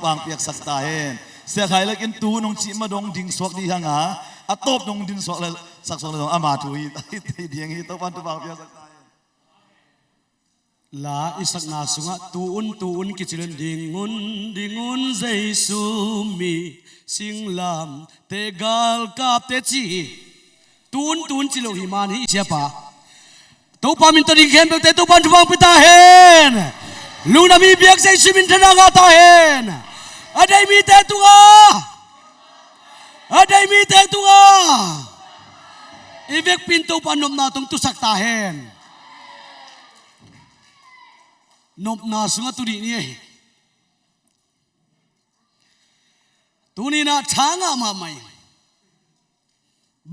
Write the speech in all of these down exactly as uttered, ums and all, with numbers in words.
vang piaksak ta hen. Sia Khai Lek in tu nong cih ma dong ding suak dih hang a, a tawp nong din suak le sak suak le dong ama thu hi, hi ding hi. Topa'n thupha piaksak ta hen. La i sakna sungah tu un tu un kici leh ding un ding un Jesu mi singlamteh galkapte ci hi. Tu un tu un ci lo hi man hi i siapa. Topa min tawh ding khempeuhte Topa'n thupha pia ta hen. Lungdam hi. Biak Jesu minthanna ngah ta hen. A dei mite tungah, a dei mite tungah i vekpi in Topa nopna tawh hong tusak ta hen. Nopna sungah tu dih ni ei. Tuni-in ah tha ngah mahmah ing.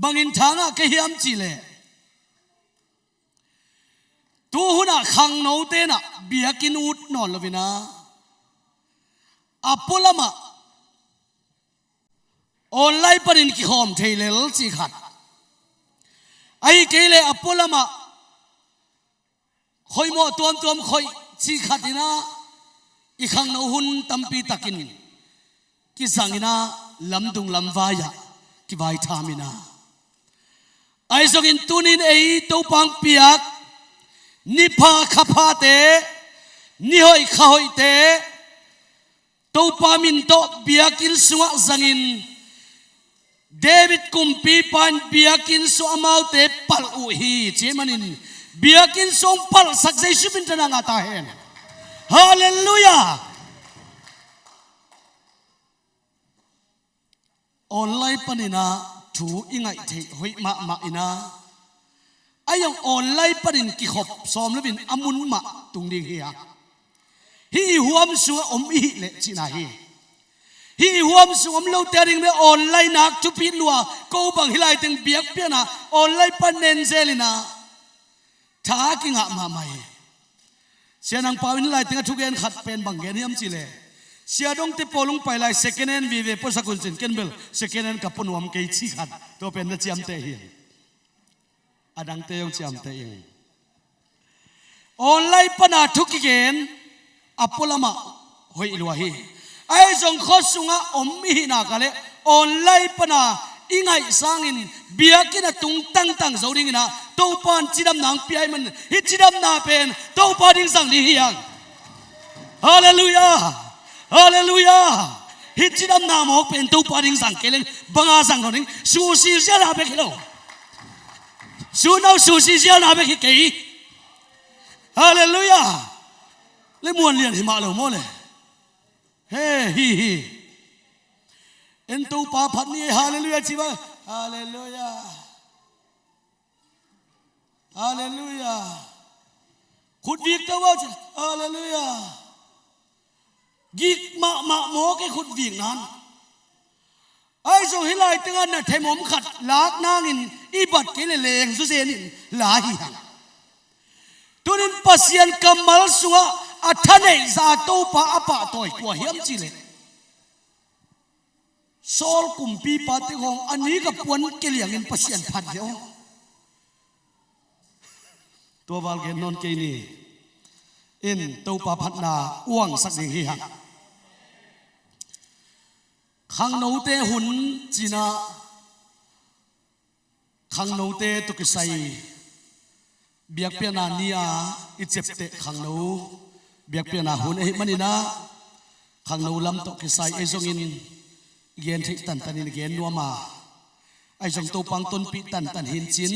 Bangin tha ngah ka hiam cih leh, tu hun ah khangnote in ah biakinn ut nawn lo-in ah, a pualam ah online panin kikhawm thei lel cih khat, ahih kei leh a pualam ah khoih mawh tuamtuam khoih cih khat in ah, i khangno hun tampi takin kizang in ah, lamdung lamvai ah kivaitham in ah, ahi zongin tuni-in ei Topa hong piak ni pha kha phate, ni hoih kha hoihte, Topa min tawh biakinn sungah zangin, David kumpipa in biakinn sungah amaute palh uh hi, ci ahih manin biakinn sung hong palhsak Jesu minthanna ngah ta hen. Halleluiah. Online panin ah thu i ngaih theih hoih mahmah in ah, ahi zong online panin kikhop sawm lo-in a mun mah tung ding hi a, hih i huam sungah om i hih leh cihna hi. Hih i huam sung om lote a ding bek online nak thupi lua, ko bang hih lai teng biakpiakna online pan nen zel in ah, tha kingah mahmah hi. Sia Nang Pau in hih lai teng a thugen khat pen bang gen hiam cih leh, Sia Dongte pawl hong pai lai second hand vive puasak un cin, ken bel second hand ka pua nuam kei ci khat, tua pen na ciamteh hi. A dangte zong ciamteh ing. Online pana thu kigen a pualam ah hoih lua hi. Ahi zong khua sungah om i hih nak leh online pana i ngaih sangin biakinn a tung tangtang zo dingin ah Topa'n cidamna hong pia ahih manin hih cidamna pen Topa ding zang ding hi hang. Halleluiah. Halleluiah. Hih cidamna mawk pen Topa ding zang kei leng bang a zang nawn ding? Sushi zialna bek hi lo. Sun aw, sushi zialna bek hi kei. Halleluiah. Le muan lian hi mah lo maw le. He, hi, hi. En Topa phat ni, halleluiah ci bang. Halleluiah. Halleluiah. Khut vik to aw ci. Halleluiah. Gik mahmah mawk e khut vik nan. Ahi zong hih lai tengah na them om khat lak nangin i bat kei leh leng zuzen in la hi hang. Tuni-in Pasian kammal sungah a thaneih za Topa a pahtawi kua hiam cih leh, Saul kumpipa teng hong a nik a puan keliangin Pasian phat hi aw. Tua val gen nawn kei ni. In Topa phatna uangsak ding hi hang. Khangnote hun ci-in ah, khangnote tawh kisai biakpiakna ni-a i ciapteh khangno biakpiakna hun ahih manin ah, khangno lam tawh kisai ahi zongin i gen theih tantanin i gen nuam a, ahi zong Topa hong tonpih tantan hi-in cin,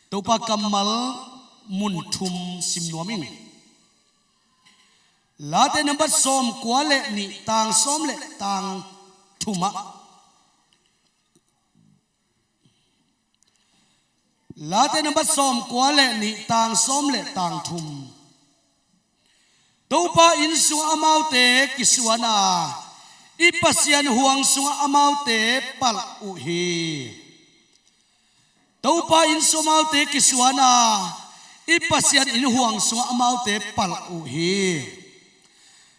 Topa kammal mun thum sim nuam ing. Late nambat sawmkua le nih, tang sawm le tang thum ah. Late nambat sawmkua le nih, tang sawm le tang thum. Topa inn sungah amaute kisuan a, i Pasian huang sungah amaute palh uh hi. Topa inn sungah amaute kisuan a, i Pasian inn huang sungah amaute palh uh hi.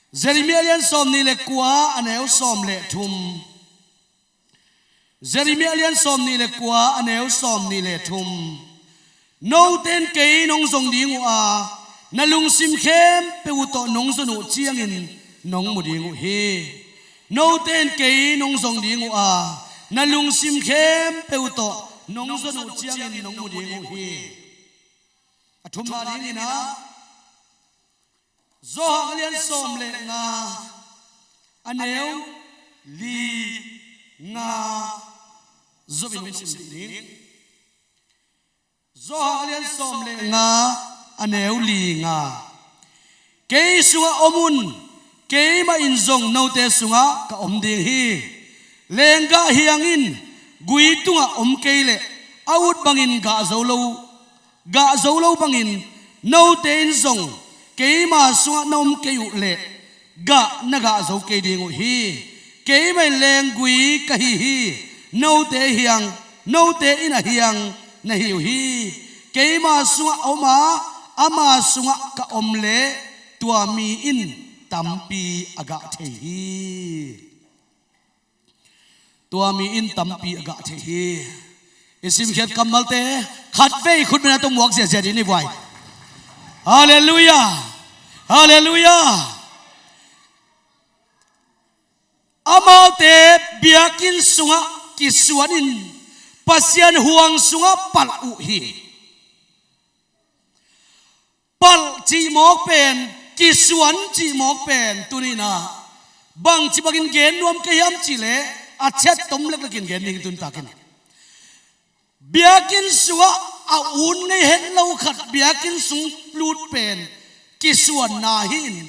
Jeremiah lian sawmnih le kua, a neu sawm le thum. Jeremiah lian sawmnih le kua, a neu sawmnih le thum. Note in kei nong zong ding uh a, na lungsim khempeuh uh tawh nong zon uh ciangin, nong mu ding uh hi. Note in kei nong zong ding uh a, na lungsim khempeuh tawh nong zon uh ciangin nong mu ding uh hi. A thumna dingin ah, Johan a lian sawm le nga, a neu li, nga, zopin hong sim dih ding. Johan a lian sawm le nga, a neu li, nga. Kei sungah om un, keimah in zong note sungah ka om ding hi. Lenggah hiang in gui tungah om kei leh a ut bangin gah zo lo, gah zo lo bangin note in zong keima sungah na om kei uh leh gah na gah zo kei ding uh hi. Keimah in lenggui ka hi hi. Note hiang, note in a hiang na hi uh hi. Keima sungah a om a, ama sungah ka om leh tua mi in tampi a gah thei hi. Tua mi in tampi a gah thei hi. I simkhiat kammalte khatvei khutbetna tawh muak ziahziah dih ni vai. Halleluiah. Halleluiah. Amaute biakinn sungah kisuanin Pasian huang sungah palh uh hi. Palh cih mawk pen, kisuan cih mawk pen tuni-in ah bangci bangin gen nuam ka hiam cih leh a chet tom leklekin gen ding tuni takin. Biakinn sungah a ut ngei het lo khat biakinn sung lut pen kisuanna hi in,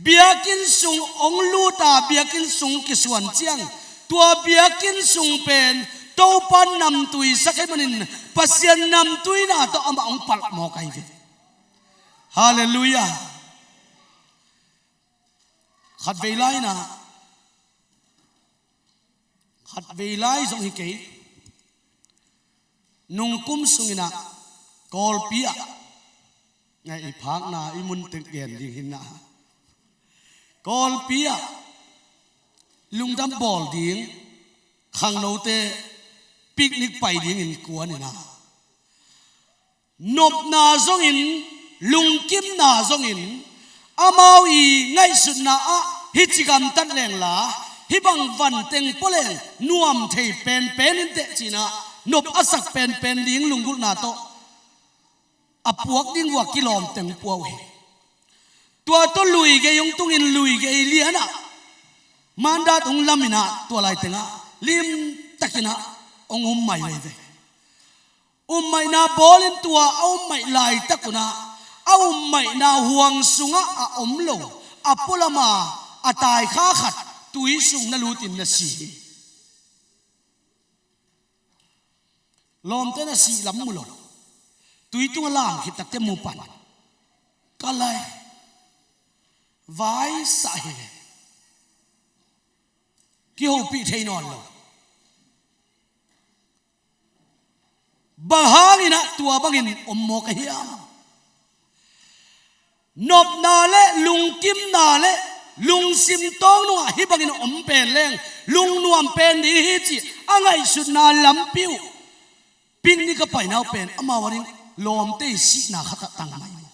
biakinn sung hong lut a biakinn sung kisuan ciang tua biakinn sung pen Topa namtui sak ahih manin Pasian namtuina tawh amah hong palh mawk ahi ve. Halleluiah. Khatvei lai-in ah, khatvei lai zong hi kei. Nungkum sungin ah Kawlpi ah, ngai i phakna i mun teng gen ding hi-in ah, Kawlpi ah lungdam bawl ding khangnote picnic pai dingin kuan in ah, nopna zongin, lungkimna zongin, amau i ngaihsutna ah hih ci gamtat leng la, hih bang van teng pua leng nuam thei penpen inteh ci-in ah nop a sak penpen ding lunggulhna tawh a puak ding uh a kilawm teng pua uh hi. Tua tawh lui gei hong tungin lui gei lian ah Mandat hong lam in ah tua lai teng ah limtakin ah hong um mai uh hi ve. Ummaihna bawlin tua a ummaih laitak un ah a ummaihna huang sungah a om lo a pualam a, a taikha khat tui sung na lutin na si hi. Lawmte na sih lam mu lo. Tui tungah lam khit takte mu pan. Ka lai. Vai sah hi ve. Kihopih thei nawn lo. Bang hangin ah tua bangin om mawk a hiam? Nopna le lungkimna le lungsim tawng nungah hih bangin om pen leng lungnuam pen ding hi cih a ngaihsutna lampi uh. Picnic a paina uh pen amau a ding lawmte i sihna khat ah tang mai maw?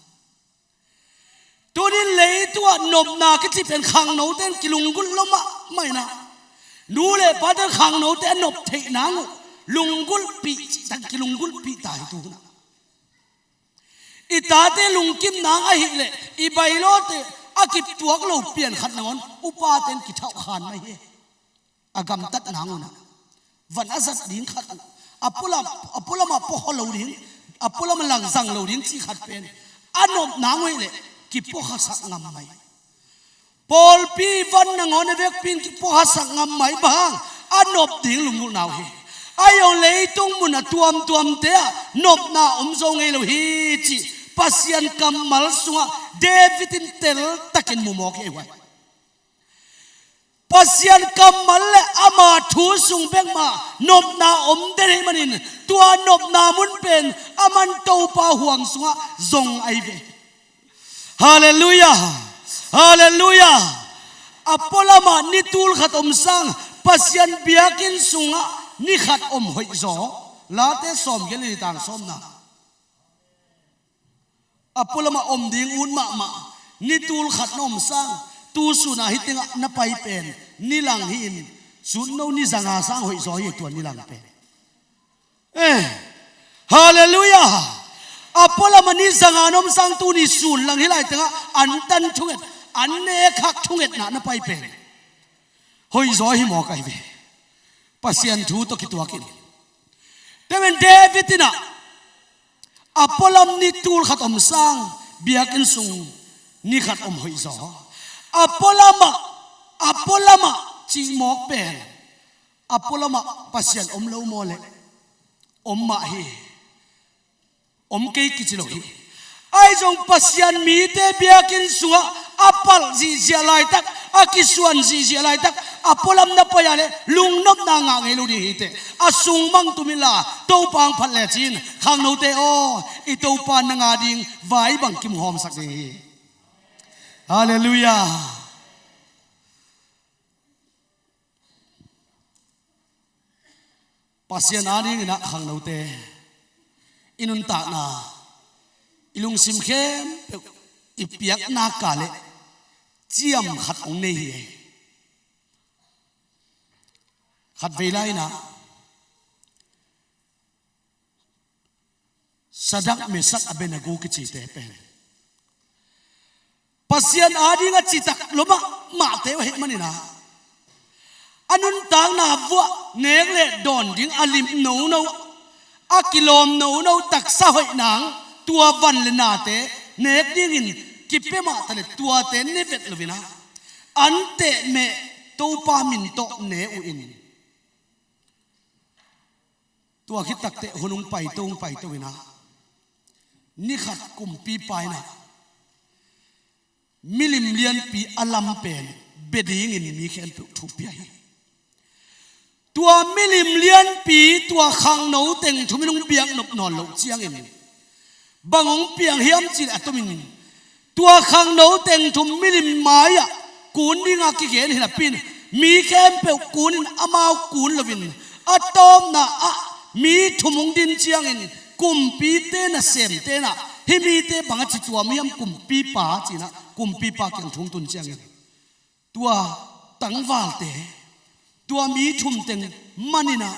Tunin leitungah nopna kici pen khangnote in kilunggulh lo mahmah in ah, nu le pate in khangnote a nop theih nang uh lunggulhpih cih tak kilunggulhpih ta hi tu hun ah. I tate lungkim nang ahih leh i bylaw-te a kiptuak lo pian khat nangawn upate in kithauhkhan mai hi. A gamtat nang un ah van a zat ding khat uh, a pualam, a pualam ah puakhua lo ding, a pualam ah langzang lo ding cih khat pen a nop nang uh ahih leh kipuakhasak ngam mai. Pawlpi van nangawn a vekpi in kipuakhasak ngam mai bang hang a nop ding lunggulhna uh hi. Ahi zong leitung mun a tuamtuamte ah nopna om zo ngei lo hi cih Pasian kammal sungah David in teltakin mu mawk hi ei uh ahi. Pasian kammal le ama thu sung bek mah nopna om den ahih manin tua nopna mun pen aman Topa huang sungah zong ahi ve. Halleluiah. Halleluiah. A pualam ah ni tul khat om sang Pasian biakinn sungah ni khat om hoih zaw. Late sawmgiat le li tang sawmna. A pualam ah om ding ut mahmah ni tul khat na om sang tu sun ah hih tengah na pai pen nilang hi-in, sun no ni zanga sang hoih zaw hi tua nilang pen. Eh, halleluiah. A pualam ah ni zanga na om sang tuni sun lang hih lai tengah antan thunget, an nekhak thungetna na pai pen hoih zaw hi mawk ahi ve. Pasian thu tawh kituakin, temen David in ah a pualam ni tul khat om sang biakinn sung ni khat om hoih zaw. A pualam ah, a pualam ah cih mawk pen, a pualam ah Pasian om lo maw leh? Om mah hi. Om kei kici lo hi. Ahi zong Pasian mite biakinn sungah a palh zihziah laitak, a kisuan zihziah laitak, a pualam na pai ah leh lungnopna ngah ngei lo ding hi teh. A sung mang tum inla Topa hong phat lecin, khangnote aw, i Topa nang ading vai bang kimuhawmsak ding hi. Halleluiah. Pasian adingin ah khangnote, i nuntakna, i lungsim khempeuh i piakna ka leh ciam khat hong nei hi. Khatvei lai-in ah Shadrach, Meshach, Abednego kicite pen Pasian ading a citak lua mahmahte uh ahih manin ah, a nuntakna vuah nek le dawn ding a lim nono, a kilawm nono taksa hoih nang, tua van le nate nek dingin kipia mah taleh tuate ne vet lo-in ah, an tehmeh Topa min tawh ne uh in, tua khit takteh hun hong paito, hong paito-in ah, ni khat kumpipa in ah milim lianpi a lam pen bia dingin mi khempeuh thu pia hi. Tua milim lianpi tua khangno teng thum in hong biaknop nawn loh ciangin bang hong piang hiam cih leh, a tomin tua khangno teng thum milim mai-ah kun dinga kigen hi napi-in, mi khempeuh kunin amau kun loin, a tawpna ah mi thum hong din ciangin kumpite nasemte in ah, hih mite bang a ci tuam hiam kumpipa, ci-in ah kumpipa kiang thu hong tun ciangin, tua tangvalte, tua mi thum teng manin ah,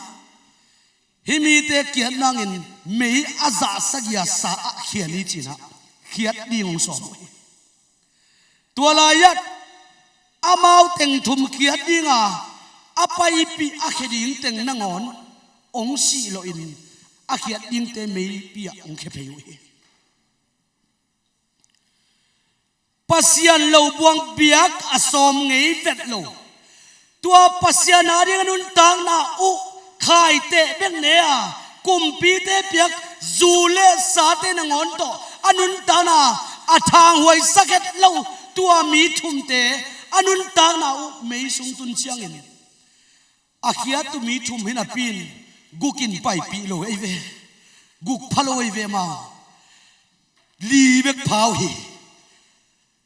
hih mite kiat nangin mei a zah sagih a sa ah khia ni, ci-in ah khiat ding hong sawm uh hi. Tua lai-ah amau teng thum khiat dinga a paipih a khia ding teng nangawn hong sih lawhin, a khiat dingte meipi ah hong khia phei uh hi. Pasian lo buang biak a sawm ngei vet lo, tua Pasian ading a nuntakna uh khaiteh bek ne a, kumpite piak zu le sate nangawn tawh a nuntakna a thanghuaisak het lo, tua mi thumte a nuntakna uh mei sung tun ciangin, a khiat uh mi thum hi napi-in guk in paipih lo ahi ve. Guk pha lo ahi ve amau. Li bek pha uh hi.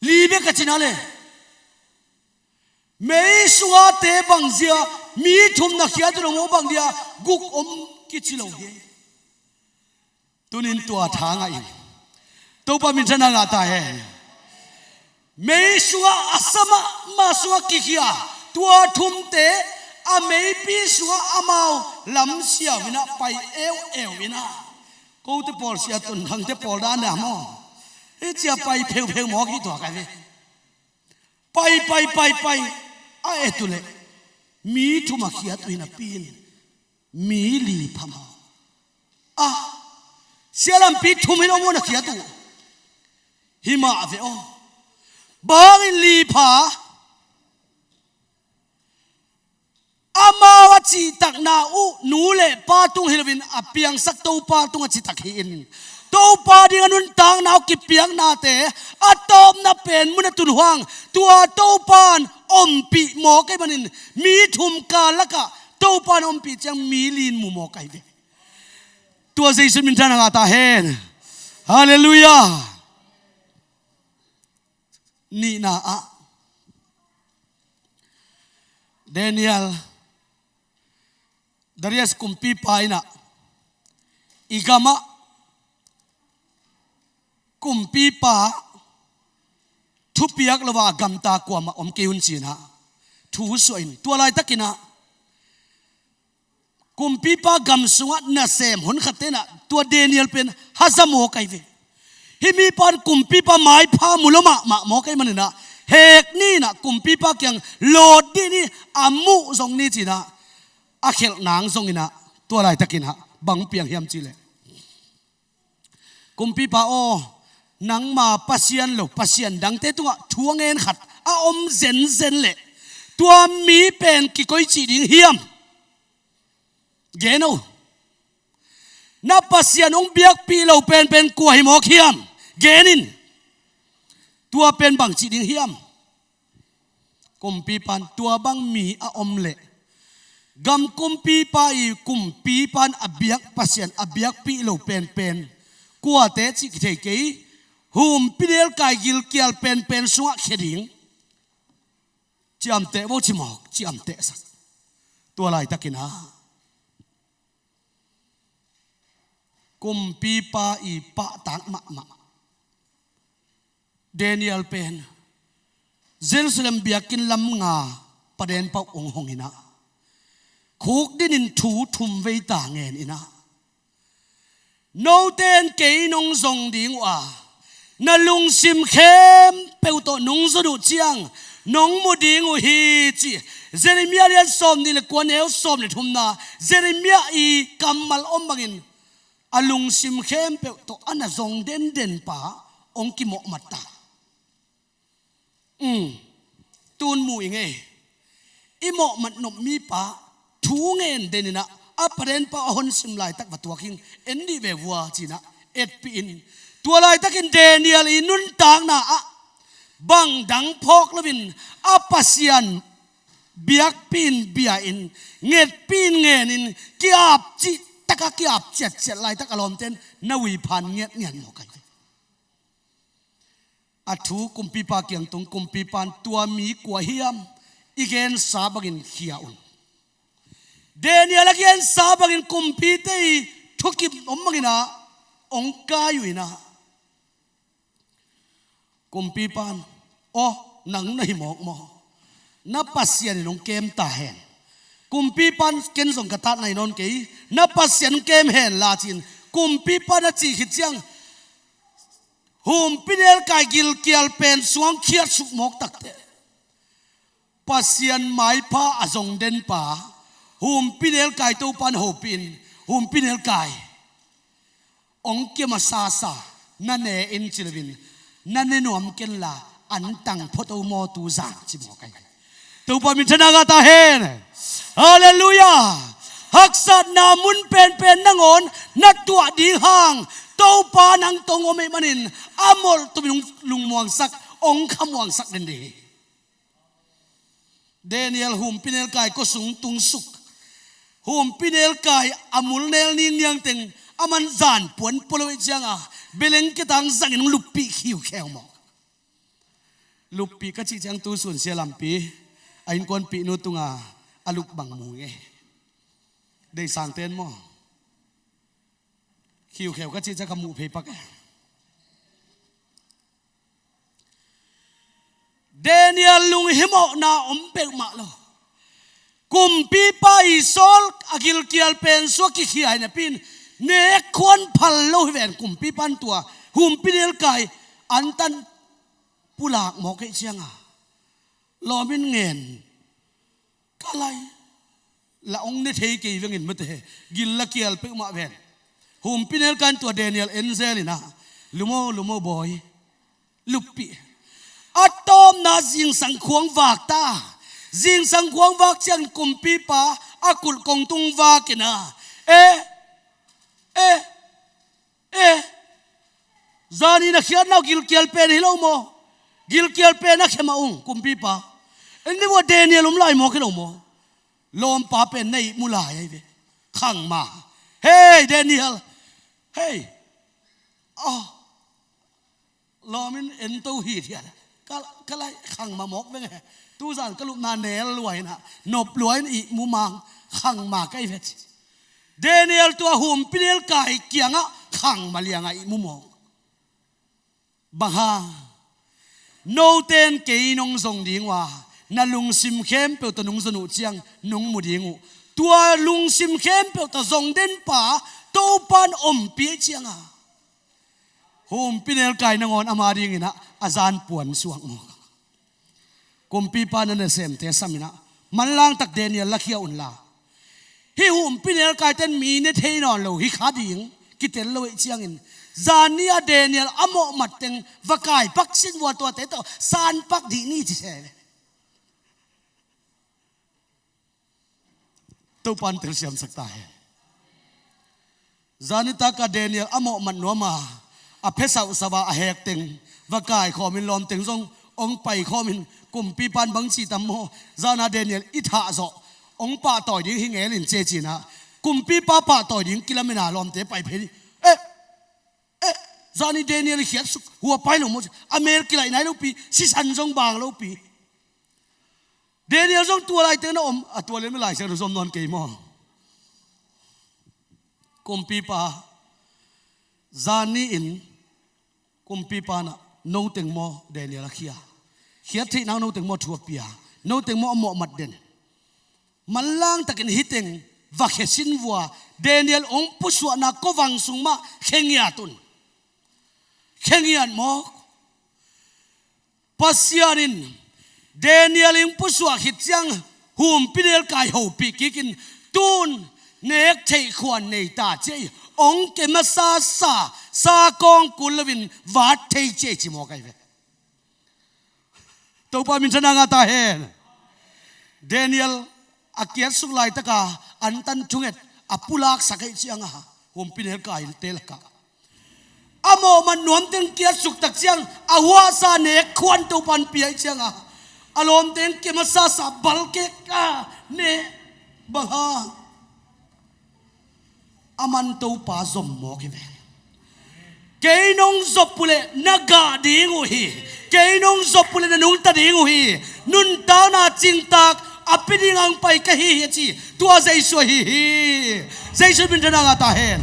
Li bek a cina le, mei sungate bangzia mi thum na khiat uh lo maw, bangzia guk om kici lo hi. Tunin tua tha ngah in, Topa minthanna ngah ta hen. Mei sungah a sa mahmah sungah kikhia tua thumte a meipi sungah amau lamsiau in ah pai eueu in ah, kote pawl sia, Tonthangte pawl dan a maw, hih ci-a pai pheupheu mawk hi tua ka ve. Pai, pai, pai, pai a et uh leh mi thum a khiat uh hi napi-in mi li pha maw? Ah, sia lampi thum hi lo maw na khiat uh? Hi mah ve aw. Bang hangin li pha? Amau a cihtakna uh nu le pa tung hi loin a piangsak Topa tung a citak hi-in, Topa ding a nuntakna uh kipiaknate a tawpna pen mun a tun uh hang, tua Topa in ompih mawk ahih manin mi thum kal lakah Topa in ompih ciang mi li in mu mawk ahi ve. Tua Jesu minthanna ngah ta hen. Halleluiah. Nihna ah, Daniel, Darius kumpipa in ah, i gamah kumpipa thupiak lo a gamta kuamah om kei un cinah thu suah in tua laitakinah kumpipa gam sungah nasem hun khat tenah tua Daniel pen haza maw kai ve. Hih mipan kumpipa maipha mu lo mahmah maw kai maninah hek ninah kumpipa kiang lawt dih ni a muh zong ni cinah a khelh nang zonginah tua laitakinah bang piang hiam cileh. Kumpipa aw, nangma pasian lo pasian dangte tungah thu a ngen khat a om zenzen leh tua mi pen kikoici ding hiam? Gen o. Na pasian hong biakpih lo penpen kua hi mawk hiam? Gen in. Tua pen bangci ding hiam? Kumpipan tua bang mi a om leh gam kumpipa i kumpipan a biak pasian a biakpih lo penpen kuate cih kithei kei. Humpinelkai gilkial penpen sungah khia ding. Ciamteh vo cimawk ciamtehsak. Tua laitakinah kumpipa i pahtak mahmah Daniel pen Jerusalem biakinn lam nga paden pauh hong honginah khukdinin thu thum veita ngeninah note in kei nong zong ding uh a na lungsim khempeuh tawh nong zon uh ciang nong mu ding uh hi ci. Jeremiah lian sawm nih le kua neu sawm le thumna Jeremiah i kammal om bangin a lungsim khempeuh tawh a na zong denden pa hong kimawhmat ta. Tun mu i ngei i mawhmat nop mipa thu ngen deninah a paden pa a honsim laitak va tuak hing en dih ve vua cinah etpih in. Tua laitakin Daniel i nuntakna ah bang dang phawk loin a pasian biakpih in bia in ngetpih in ngenin kiap cih taka kiap ciatciat laitak a lawmten na uiphan ngiatngiat maw kai ve. A thu kumpipa kiang tung kumpipan tua mi kua hiam i gensa bangin khia un. Daniel a gensa bangin kumpite i thukim om bangin ah hong kai uh inah kumpipan aw nang na hi mawk maw? Na pasian in hong kem ta hen. Kumpipan ken zong ka tatna hi nawn kei na pasian hong kem hen la cin kumpipan a cih khit ciang humpinelkai gilkial pen suang khiat suk mawk takte. Pasian maipha a zong denpa humpinelkai Topan hopin humpinelkai hong kia masasa na ne in ci loin na ne nuam kenla an tang photo maw tu zan ci maw kai. Topa minthanna ngah ta hen. Halleluiah. Haksatna mun penpen nangawn na tuah ding hang Topa nang tong om ei manin a molh tumin hong lungmuangsak hong khamuangsak den ding hi. Daniel humpinelkai kosung tungsuk humpinelkai a mulnel ningniang teng a man zan puan polo ei cianga beleng ketang zangin hong luppih khiukheu maw? Luppih ka cih ciang tu sun sia lampi a innkuanpihnu tunga a lup bang mu nge. Deisangten maw? Khiukheu ka cih ciang ka muh phei pak e. Daniel lunghimawhna om peuhmah lo. Kumpipa i sawl a gilkial pen suak kikhia hi napi in nek khuan phal lo hi ven kumpipan tua humpinelkai antan pulak mawk ei cianga lawmin ngen ka lai la ong ne thei kei vengin mate he gil la kial peuhmah ven. Humpinelkai tua Daniel enzel inah lumo lumo bawi luppih a tawmna zingsang khuang vak ta. Zingsang khuang vak ciang kumpipa a kulh kongtung vak inah e e e zani na khiatna uh gilkial pen hi lo maw? Gilkial pen a khe mah ung kumpipa. En ni vua Daniel om lai maw khe lo maw? Lawmpa pen na ihmu lai ahi ve. Khangma. Hei Daniel. Hei. Oh. Lawmin ento hithiat ka lai khangma mawk veng he. Tuzan ka lupna nel luaina nop luain ihmu mang khangma ka i ve ci. Daniel tua humpinelkai kiangah khangma liangah ihmu mawk. Bang hang? Note in kei nong zong ding uh a, na lungsim khempeuh tawh nong zon uh ciang nong mu ding uh. Tua lungsim khempeuh tawh zong den pa Topa'n ompih ciang a, humpinelkai nangawn ama dingin ah a zan puan suak maw? Kumpipa na nasemte sam in ah, manlang tak Daniel lakhia unla, hih humpinelkaite'n mi ne thei nawn lo hi kha ding kitel lo ahih ciangin, zan ni a Daniel a mawhmat teng va kai pak sin vua, tuate tawh san pak dih ni ci se. Topa'n telsiamsak ta hen. Zan nitak a Daniel a mawhmat nuam a, a phesauh sava a hek teng va kaikhawmin lawmteng zong hong paikhawmin, kumpipa'n bang ci tam maw? Zan a Daniel i thah zawh hong pahtawi ding hi ngel in ci-in ah, kumpipa pahtawi ding kilamen a lawmte pai phei ni. Eh, eh, zan ni Daniel i khiatsuk hua pai lo maw? A mel kilaih nai lopi, sisan zong bang lopi. Daniel zong tua laiteng na om, a tua lian Lai Siangtho zom nawn kei maw? Kumpipa, zan ni in kumpipa na, noteng maw Daniel a khia? Khiat theih nang noteng maw thu a pia? Noteng maw a mawhmat den? Manlang takin hih teng va khe sin vua, Daniel hong pusuahna kovang sung mah khe ngiat un. Khe ngiat maw? Pasian in Daniel in pusuak khit ciang, humpinelkai hopih kikin, tun nek theih khuan nei ta ci a, hong ke masa sa, sa kawng kul loin vat thei ci a ci maw kai ve. Topa minthanna ngah ta hen. Daniel a kiatsuk laitaka antan thunget a pulaksak ahih ciang a, humpinelkaite lakah a mawhmat nuam teng kiatsuk tak ciang a huahsa nek khuan Topa'n pia ahih ciang a, a lawmteng ke masa sa balkek a ne bang hang. Aman Topa zom mawk hi ve. Kei nong zop uh leh na gah ding uh hi. Kei nong zop uh leh na nungta ding uh hi. Nuntakna cingtak a pia ding a hong pai ka hi hi a ci. Tua Jesu ahi hi. Jesu minthanna ngah ta hen.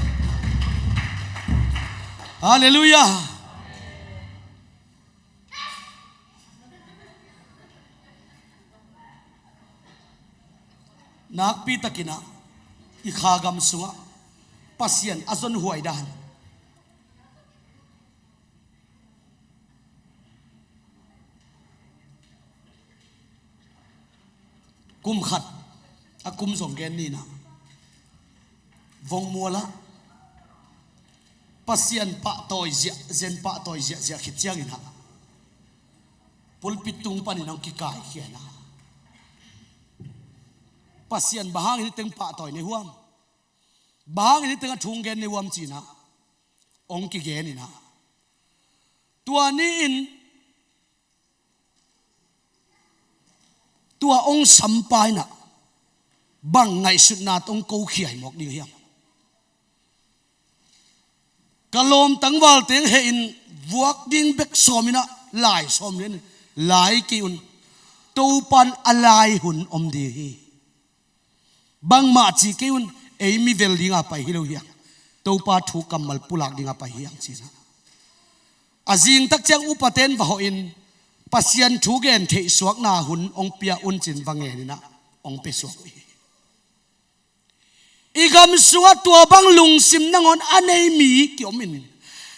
Halleluiah. Nakpi takin ah i kha gam sungah Pasian a zonhuai dan. Kum khat a kum zong gen ni in ah, Vongmual ah Pasian pahtawi ziahziah, pahtawi ziahziah khit ciangin ah pulpit tung panin hong kikaikhia in ah, Pasian bang hangin hih teng pahtawi nei huam, bang hangin hih teng a thu hong gen nei huam ci-in ah hong kigen in ah, tua ni-in tua hong sampa in ah bang ngaihsutna tawh hong kokhia hi mawk ding hiam? Ka lawm tangvalte hong heh in vuak ding bek sawm in ah, lai sawm lian in, lai kei un. Topa'n a lai hun om ding hi. Bangmah ci kei un, ei mi vel dinga pai hi lo hi hang. Topa thu kammal pulak dinga pai hi hang ci-in ah, a zing tak ciang upate'n va hawh in, Pasian thu gen theih suakna hun hong pia un ci-in va ngen in ah hong pia suak uh hi. I gam sungah tua bang lungsim nangawn a nei mi kiom in,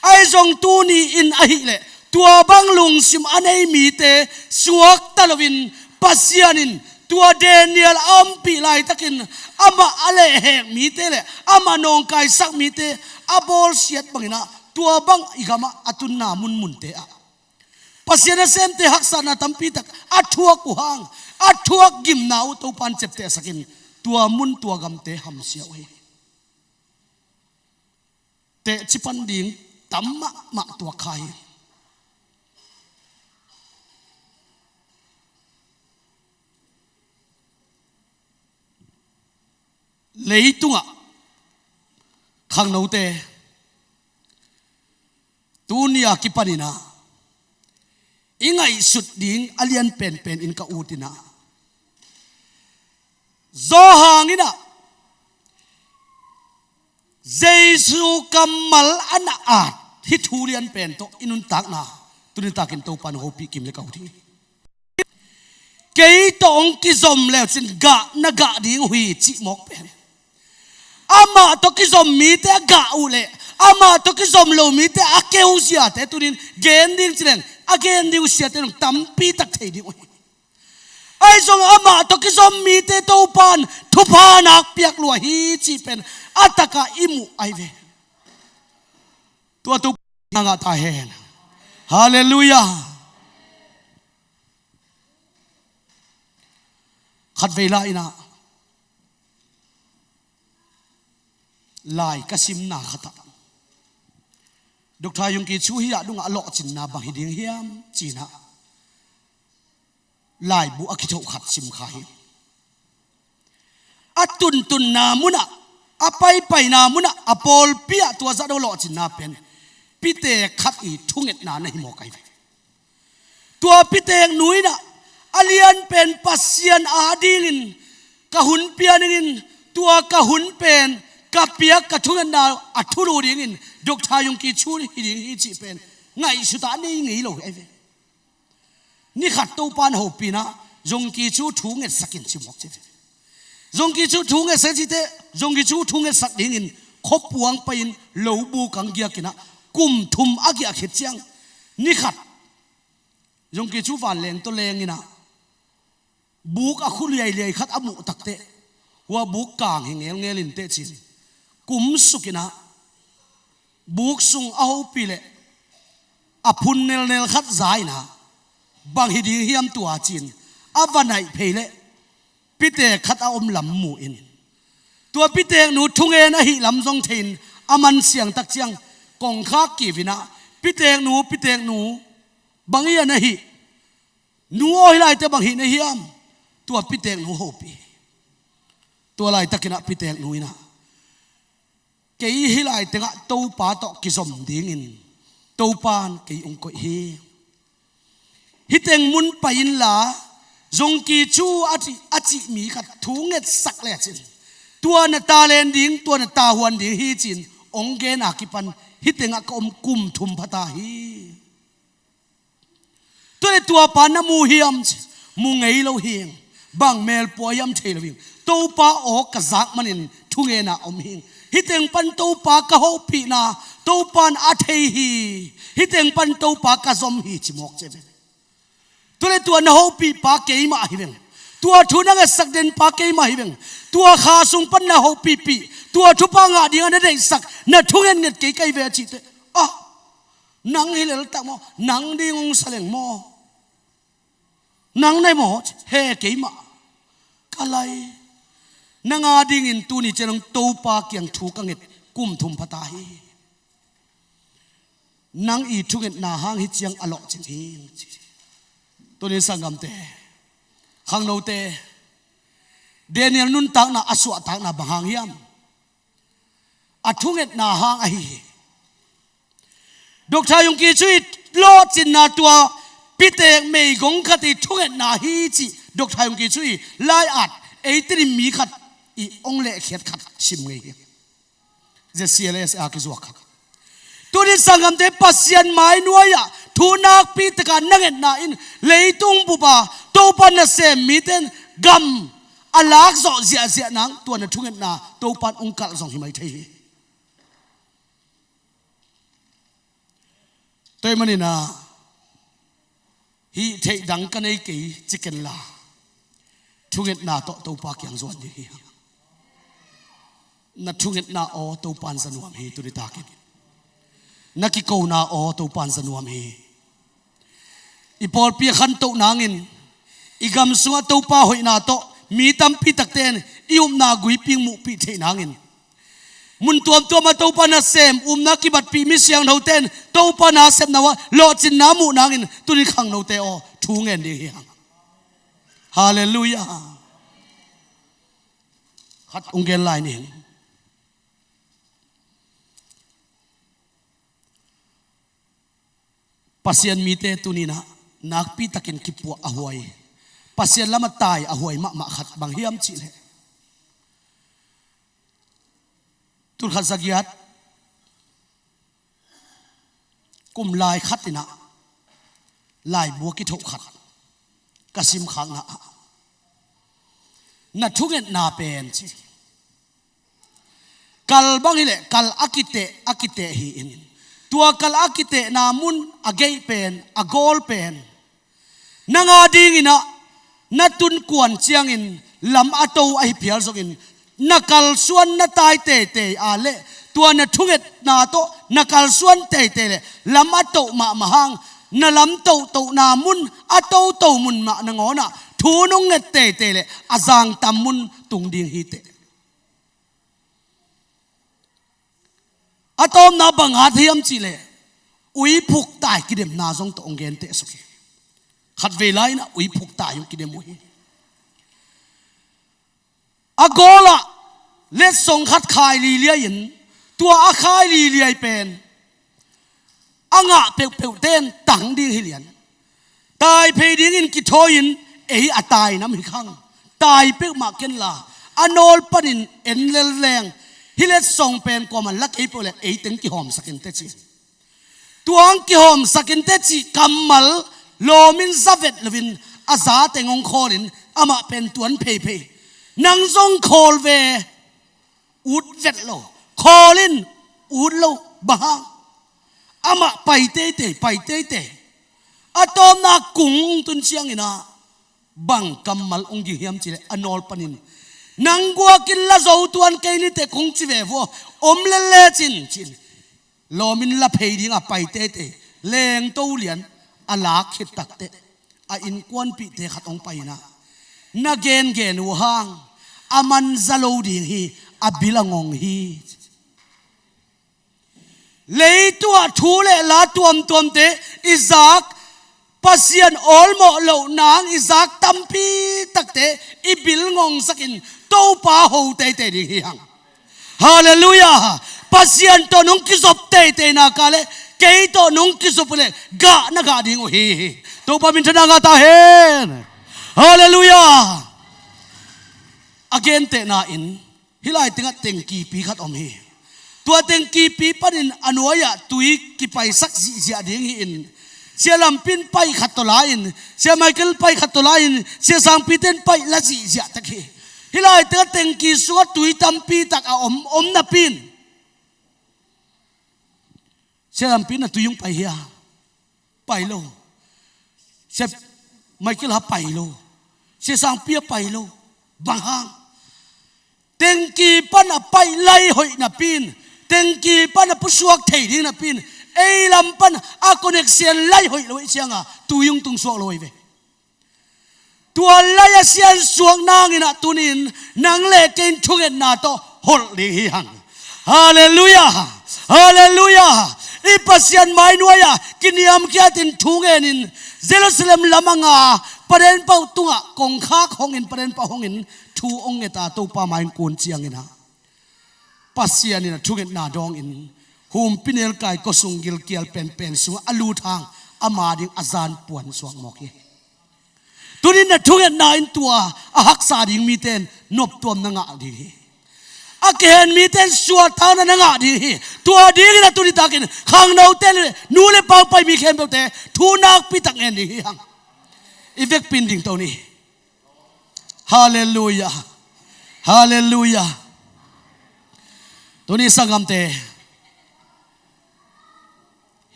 ahi zong tuni-in ahih leh tua bang lungsim a nei mite suakta loin, Pasian in tua Daniel a ompih laitakin amah a lehhek mite le amah nawngkaisak mite a bawlsiat bangin ah, tua bang i gamah a tunna munmunte ah Pasian nasemte haksatna tampi tak a thuak uh hang, a thuak gimna uh Topa'n ciaptehsakin, tua mun tua gamte hamsia uh hi. Tehci pan ding tam mahmah tuak kha hi. Leitungah khangnote, tuni a kipanin ah i ngaihsut ding a lian penpen in ka ut in ah, Johan in ah Jesu kammal a na at hih thu lian pen tawh i nuntakna Tuni takin Topa nong hopih kim le kau ding hi. Kei tawh hong kizom leucin gah na gah ding uh hi cih mawk pen, amah tawh kizom mite a gah uh leh amah tawh kizom lo mite a keu ziate tunin gen ding cileng a gen ding uh siate nong tampi tak thei ding uh hi. Ahi zong amah tawh kizom mite Topan thupha nak piak lua hi cih pen a takah i muh ahi ve. Tua Topa ngah ta hen. Halleluiah. Khatvei lai inah lai ka simna khatah Dr. Yonggi Cho hi-ah dungah a lawhcinna bang hi ding hiam cinah laibu a kithoh khat sim kha hi. A tuntunna munah, a paipaina munah, a pawlpi ah tua zah dong lawhcinna pen pite khat i thungetna na hi mawk ahi ve. Tua piteknu inah a lianpen Pasian adingin ka hun pia ningin, tua ka hun pen ka piak ka thungetna a thulu dingin Dr. Yonggi Cho hi ding hi cih pen ngaihsutah a nei ngei lo hi ahi ve. Nikhat Topa na hopih inah Yonggi Cho thu ngetsak in ci mawk ci ve. Yonggi Cho thu ngetsak cite, Yonggi Cho thu ngetsak dingin khuapuang pai-in lobu kang giak inah kum thum a giak khit ciang nikhat Yonggi Cho vanleng tawh leng inah buk a khu liailiai khat a muh takteh, hua buk kang hi ngelngel in teh cin kum suk inah buk sung a hopih leh a phun nelnel khat za inah bang hi ding hiam tua cin a va naih phei leh pitek khat a om lam mu in, tua piteknu thungen ahih lam zong thei-in a man siangtak ciang kongkhak kiu inah, "Piteknu, piteknu, bang hi a na hih? Nu aw hi laite bang hih na hiam?" Tua piteknu hopih hi. Tua laitakinah piteknu inah, "Kei hih laitengah Topa tawh kizom dingin Topan kei hong koih hi. Hih teng mun pai inla Yonggi Cho a cih, a cih mi khat thu ngetsak lecin tua na ta len ding, tua na ta huan ding hi," cin hong gen a kipan hih tengah ka om kum thum pha ta hi. Tua le tua pa na mu hiam ci, mu ngei lo hing. Bang melpua hiam thei lo hing. Topa aw ka zak manin thungena om hing. Hih teng pan Topa ka hopihna Topan a thei hi. Hih teng pan Topa ka zom hi ci mawk ci ve. Tua le tua na hopih pa keimah hi veng. Tua thu na ngetsak den pa keimah hi veng. Tua kha sung pan na hopihpih, tua thupha ngah dingah na deihsak, na thungetnget kei ka hi ve a cih teh, ah, nang hi leltak maw? Nang ding hong sa leng maw? Nang nai maw? He, keimah ka lai. Nang a dingin tuni ciang hong Topa kiang thu ka nget kum thum pha ta hi. Nang i thungetna hang hih ciang a lawhcing hi, ci. Tuni sanggamte, khangnote, Daniel nuntakna a suahtakna bang hang hiam? A thungetna hang ahi hi. Dr. Yonggi Cho i lawhcinna tua pitek meigong khat i thungetna hi cih Dr. Yonggi Cho i lai-at ei Tedim mi khat i hong lehkhiat khat sim ngei hi. Z C L S a kizuak khat. Tuni sanggamte, Pasian mai nuai-ah thu nakpi taka na ngetna in leitung bup a Topa nasem mite in gam a lak zawh ziahziah nang, tua na thungetna Topan hong kalh zong hi mai thei hi. Tua ahih manin ah hih theih dang ka nei kei ci ken la, thungetna tawh Topa kiang zuan ding hi. Na thungetna aw Topan za nuam hi, tuni takin. Na kikona aw Topan za nuam hi. I pawlpi a khantoh nangin, i gam sungah Topa hoihna tawh mi tampi takte in i upna guiping muhpih theih nangin, mun tuamtuam ah Topa nasem upna kibatpih mi siangthote in Topa nasepna uh ah lawhcinna muh nangin, tuni khangnote aw thu ngen ding hi hang. Halleluiah. Khat hong gen lai ning. Pasian mite tuni-in ah nakpi takin kipuah a huai, Pasian lamah tai a huai mahmah khat bang hiam cih leh, tul khat za giat kum lai khat in ah Laibu a kithoh khat ka simkhakna ah, na thungetna pen ci, kal bang hileh kal a kiteh a kiteh hi-in, tua kal a kitehna mun a geih pen, a gawl pen, nang a dingin ah na tun kuan ciangin lam a to ahi phial zongin, na kalsuan na tai teitei a leh, tua na thungetna tawh na kalsuan teitei leh lam a toh mahmah hang, na lam tohtohna mun a toto mun mah nangawn ah thu nong nget teitei leh a zangtam mun tung ding hi teh. A tawpna bang hat hiam cihleh, uiphuk tai kidemna zong tawh hong genteh suk hi. Khatvei lai-in ah uiphuk tai hong kidem uh hi. A gawlah letsong khat khai liliai-in, tua a khai liliai pen a ngah peuhpeuh ten tang ding hi lian. Tai phei dingin kithawi-in ei a tai nam hi khang. Tai peuhmah kenla, a nawl panin en lel leng, hih letsong pen kuaman la kei peuh leh ei teng kihawmsak in teh ci. Tua hong kihawmsak in teh cih kammal lawmin za vet loin, a za teng hong khawlin, amah pen tuan pheiphei. Nang zong khawl ve, ut vet lo. Khawl in, ut lo. Bang hang? Amah pai teitei, pai teitei. A tawpna kung tun ciangin ah, bang kammal hong ging hiam cihleh, a nawl panin, nang guakin la zo tuan kei ni teh kong ci ve vua, om lel lecin, ci-in lawmin la phei dingah pai teitei, lengto lian a lak khit takteh, a innkuanpihte khat hong pai-in ah, na gengen uh hang, a man za lo ding hi, a bil a ngong hi. Leitungah thu le la tuamtuamte i zak, Pasian awlmawh loh nang i zak tampi takte i bil ngongsakin Topa ho teitei ding hi hang. Halleluiah. Pasian tawh nong kizop teitei nak leh, kei tawh nong kizop uh leh gah na gah ding uh hi. Topa minthanna ngah ta hen. Halleluiah. A gentehna in, hih lai tengah tengkipi khat om hi. Tua tengkipi panin a nuai-ah tui kipaisak zihziah ding hi-in, Sia Lampi in paih khat tawh la-in, Sia Michael paih khat tawh la-in, Sia Sangpi ten paih la zihziah tek hi. Hih lai tengah tengki sungah tui tampi tak a om, om napi-in, Sia Lampi in a tui hong pai hia? Pai lo. Sia Michael a pai lo. Sia Sangpi a pai lo. Bang hang? Tengki pan a paih lai hoih napi-in, tengki pan a pusuak thei ding napi-in, ei lam pan a connection lai hoih lo ahih ciangah tui hong tungsuak lo hi ve. Tua lai a siansuak nangin ah tuni-in nang le kei in thungetna tawh holh ding hi hang. Halleluiah. Halleluiah. I Pasian mai nuai-ah kiniamkhiatin thu ngenin, Jerusalem lam a nga, paden pauh tungah kongkhak hongin, paden pauh hongin thu hong nget a, Topa mai-in kun ciangin ah, Pasian in a thungetna dawngin, humpinelkai khuasung gilkial penpen sungah a lut hang, ama ding a zan puan suak mawk hi. Tuni-in na thungetna in tua a haksa ding mite in noptuam na ngah ding hi. A kihen mite in suahtakna na ngah ding hi. Tua dingin a tuni takin khangnote le nu le pa hong pai mi khempeuhte thu nakpi tak ngen ding hi hang. I vekpi-in dingto ni. Halleluiah. Halleluiah. Tuni sanggamte,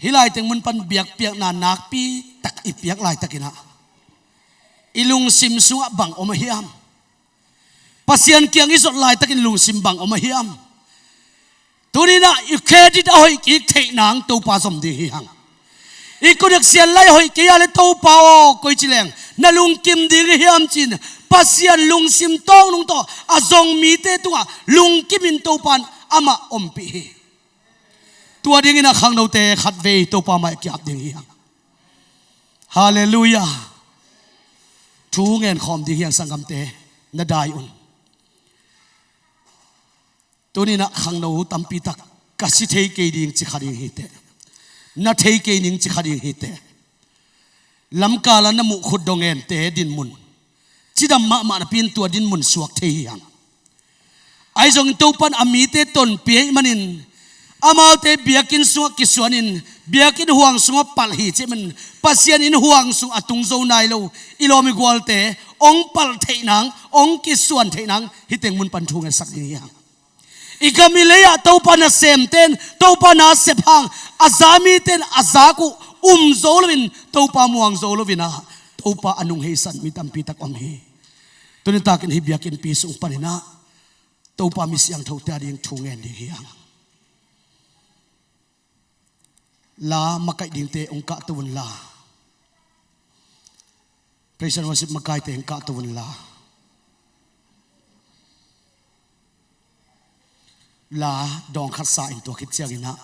hih lai teng mun pan biakpiakna nakpi tak i piak laitakin ah, i lungsim sungah bang om a hiam? Pasian kiang i zot laitakin lungsim bang om a hiam? Tuni-in ah i credit a hoih kik theih nang Topa zom ding hi hang. I connection lai hoih kei a leh Topa aw, koici leng na lungkim ding hi hiam ci-in Pasian lungsim tawngnung tawh a zong mite tungah lungkimin Topa in amah ompih hi. Tua dingin a khangnote khatvei Topa mai-ah ki-ap ding hi hang. Halleluiah. Thu ngenkhawm ding hi hang sanggamte, na dai un. Tuni-in ah khangno tampi tak, ka si thei kei ding ci kha ding hi teh. Na thei kei ning ci kha ding hi teh. Lamkal a na muh khut dong ente dinmun, cidam mahmah napi-in tua dinmun suak thei hi hang. Ahi zongin Topa in a mite tonpih ahih manin, Amaute biakinn sungah kisuanin biakinn huang sungah palh hi cih manin Pasian inn huang sung a tung zo nai lo i lawm i gualte hong palh theih nang, hong kisuan theih nang hih teng mun pan thu ngetsak ding hi hang. I gam i lei-ah Topa nasemte in Topa nasep hang a za mite in a zak uh um zo loin Topa muang zo loin ah Topa a nungheisan mi tampi tak om hi. Tuni takin hih biakinnpi sung panin ah Topa mi siangthote a ding thu ngen ding hi hang. La makaih dingte hong kahto unla, praise and worship makaite hong kahto unla, la dawng khat sa in tua khit ciangin ah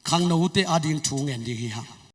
khangnote a ding thu ngen ding hi hang.